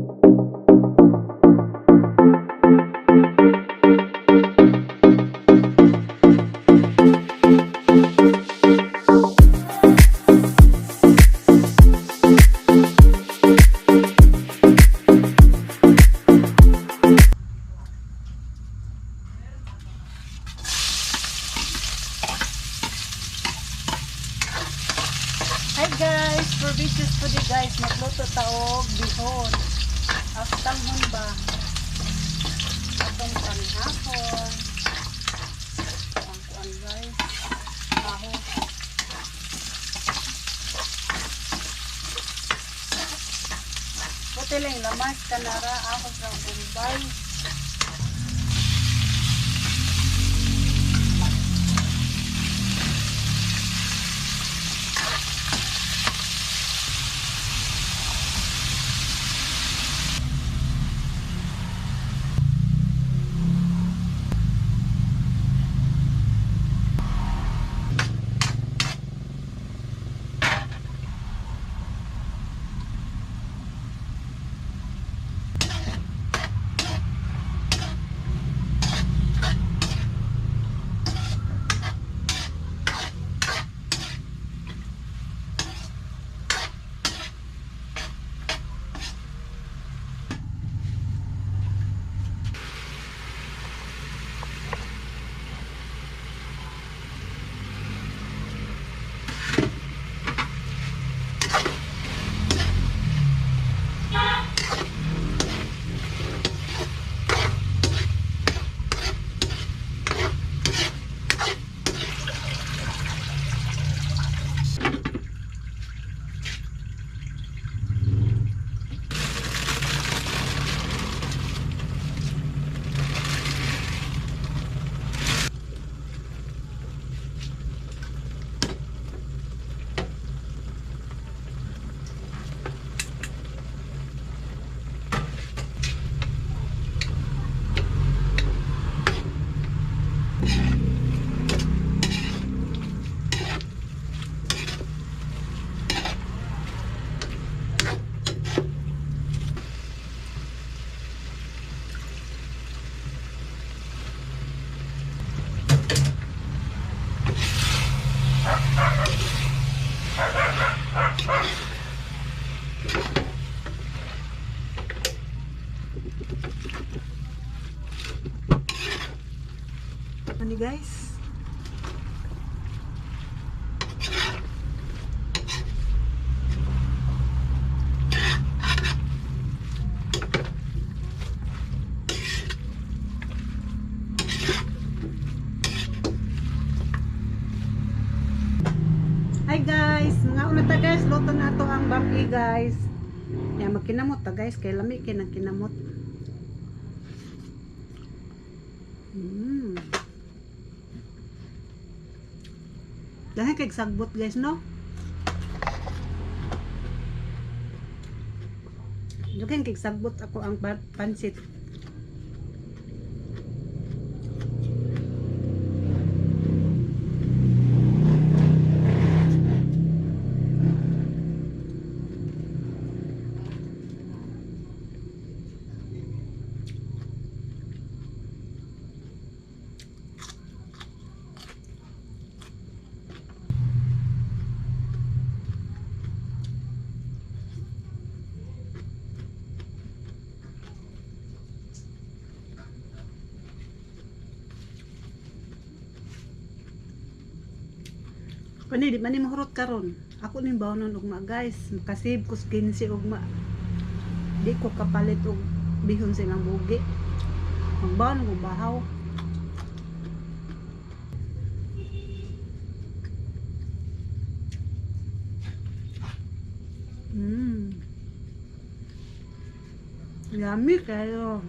Hi guys, provisions today guys, magluto taog bihon. Aftanghon ba? Atong panghapon. Ang kuan guys. Aho. Buti lang lamas kanara ako sa Bombay. Ano guys? Hi guys, mga una ta guys, luto na to ang bambi guys. Ya magkinamot ta guys, kay lami kay nang kinamot. Dahil kay sagbot guys, no? Dughan kay sagbot ako ang pansit. Kani di man ni mahurot karon. Ako ning bawnon ugma guys, makasave ko sa 15 ugma. Di ko kapalit og bihon silang bugi. Magbaon ko bahaw. Yummy kayo.